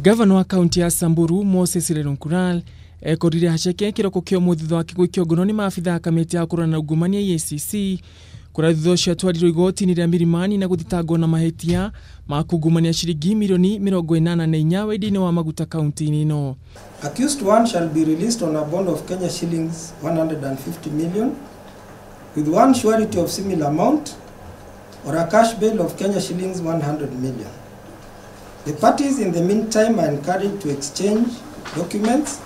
Gavana wa kaunti ya Samburu Moses Lenolkulal ekorire haceke kiroko kio muthitho wake gwikio ngono ni maabithaa kamiti ya kũrũa na ungumania EACC kũrĩa thutha ũcio atwarirwo igoti-inĩ rĩa Milimani na gũthitangwo na mahĩtia ma kungumania ciringi milioni 84 wendia-inĩ wa maguta kaunti-inĩ ĩno. Accused one shall be released on a bond of Kenya shillings 150 million with one surety of similar amount or a cash bail of Kenya shillings 100 million. The parties in the meantime are encouraged to exchange documents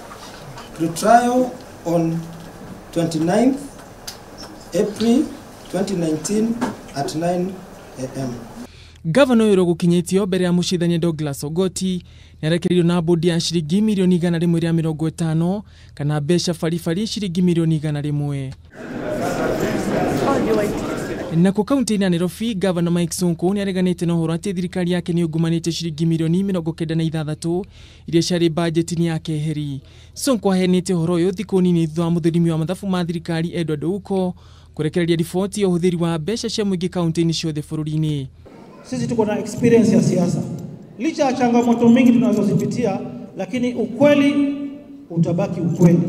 to trial on 29th April 2019 at 9 a.m. Gavana ũyũ ũrĩa mbere ya mũcirithania Douglas Ogoti nĩarekereirio na bodi ya ciringi milioni 150 kana mbeca baribari ciringi milioni 100. Nakuo kaunti-inĩ ya Nairobi, Gavana Mike Sonko nĩareganĩte na ũhoro atĩ thirikari yake nĩyungumanĩtie ciringi milioni 96 iria ciarĩ bajeti-inĩ ya keheri. Sonko aheanĩte ũhoro ũyũ thikũ nini thutha wa mũthũrimi wa mathabu ma thirikari Edward Ouko kũrekereria riboti ya ũhũthĩri wa mbeca cia mũingĩ kaunti-inĩ ciothe bũrũri-inĩ. Sisi tuko na experience ya siasa, licha ya changamoto mingi tunazozipitia, lakini ukweli utabaki ukweli.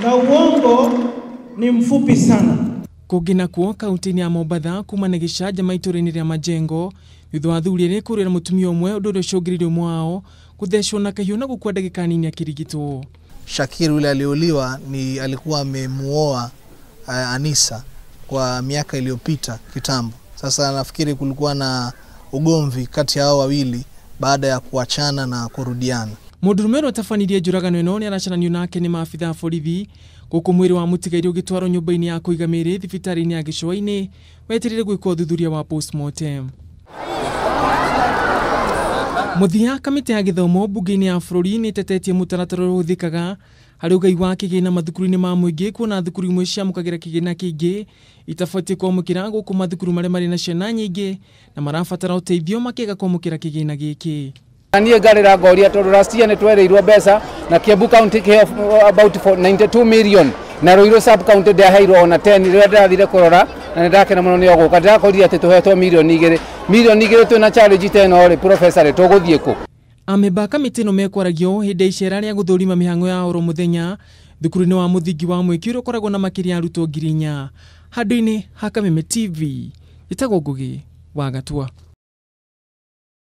Na uongo ni mfupi sana. Kũngĩ nakuo kaunti-inĩ ya Mombatha kuma na gĩcanjama itũũra-inĩ rĩa Majengo thutha wa athuri erĩ kũrũĩra mũtumia ũmwe ũndũ ũrĩa ũcũngĩrĩirie ũmwe wao gũthecwo na kahiũ na gũkua ndagĩka nini akĩrigitwo. Shakir yule aliuliwa ni alikuwa amemuoa Anisa kwa miaka iliyopita kitambo. Sasa nafikiri kulikuwa na ugomvi kati ya hao wawili baada ya kuachana na kurudiana. Mũndũrũme ũrĩa ũtabanirie njũragano ĩno nĩaracananio nake nĩ maabithaa a borithi gũkũ mwĩrĩ wa mũtigairĩ ũgĩtwarwo nyũmba-inĩ ya kũiga mĩĩrĩ thibitarĩ-inĩ ya Gĩcũa-inĩ wetereire gwĩkwo ũthuthuria wa postmortem. Mũthia, kamĩtĩ ya gĩthomo mbunge-inĩ ya bũrũri nĩĩtetetie mũtaratara ũrĩa ũhũthĩkaga harĩ ũgai wa kĩgĩna mathukuru-inĩ ma mũingĩ kuona thukuru imwe ciamũkagĩra kĩgĩna kĩingĩ itabatiĩ kwamũkĩra gũkũ mathukuru marĩa marĩ na ciana nyingĩ na marabatara ũteithio makĩaga kwamũkĩra kĩgĩna gĩkĩ. Niĩ ngarĩra ngoria tondũ last year nĩtwerĩirwo mbeca na Kiambu County kĩheo about 92 million na Ruiru sub county ndĩaheirwo ona 10 rĩrĩa ndĩrathire kũrora na nĩndakena mũno nĩ ogũka ndĩrakorire atĩ tũhetwo milioni 2 milioni 2 twĩna challenge ta ĩno rĩ professor rĩ tũgũthiĩ kũ? Amemba a kamĩtĩ ĩno mekwaragia ũũ hĩndĩ ya icera rĩa gũthũrima mĩhang'o ya oro mũthenya thukuru-inĩ wa mũthingi wa Mwĩki ũrĩa ũkoragwo na makĩria ya arutwo 4,000. Handũ-inĩ ha Kameme TV, njĩtagwo Ngũgĩ wa Gatua.